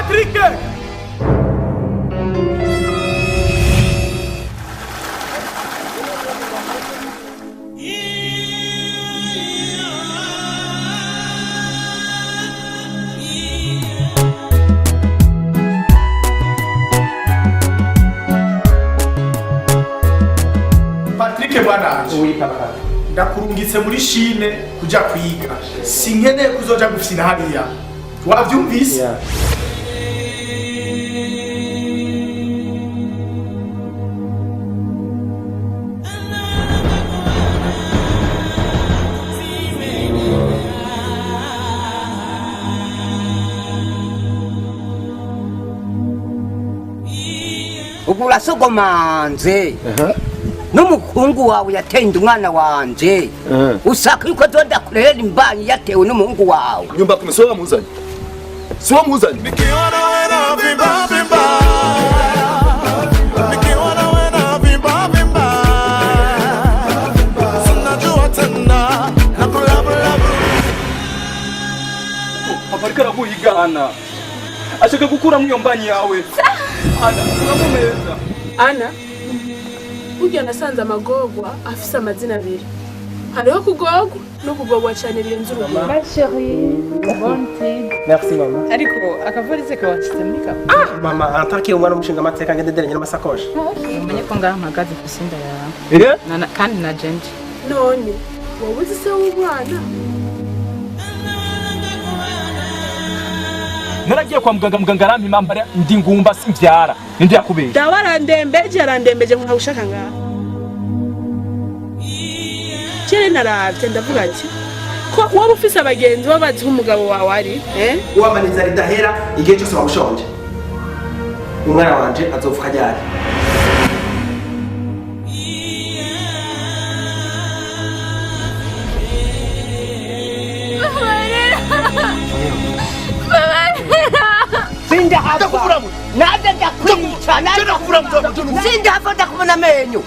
Patrick. Patrick bwananje. Oui, papa. Ndakurungitse muri Chine kuja kwiga, sinkeneye kuzoja gufyina hariya, wavyumvise? Yeah. Ubu urasogomanze n'umuhungu wawe yateye inda umwana wanje, usaka yuko azodakurera imbanyi yatewe n'umuhungu wawe. Nyumba kumi sio wamuzanye. Sio wamuzanye. Nikiona wewe vimba vimba. Nikiona wewe vimba vimba. Sinajua tena na kulabu labu. Papa ariko araguhigana, ashaka gukuramo iyo mbanyi yawe. Ana, uramumeza. Ana, burya nasanze amagorwa afise amazina abiri: hariho kugorwa no kugorwa cyane birenze urugero. Ma chérie, bonne fille. Merci, mama. Ariko akavarize kawashyize muri kapo. Mama, en tant que umwana w'umushinga amateka ngende nderanye n'amasakoshi. Umenye ko ngaha mpagaze mfise inda yawe. Kandi na jenje. None wowe uzi se w'umwana? Naragiye kwa muganga, muganga arampima, mbara ndi ngumba simvyara. Ninde yakubesha? Dawe arandembeje, arandembeje nkagushaka ngaha kere. Naravye ndavuga ati ko waba ufise abagenzi baba bazi ko umugabo wawe ari, eh? Wamana inzara idahera igihe cyose wamushonje. Umwana wanje azovuka ryari? Sindahava, naze ndakwica, sindahava, ndakubona amenyo.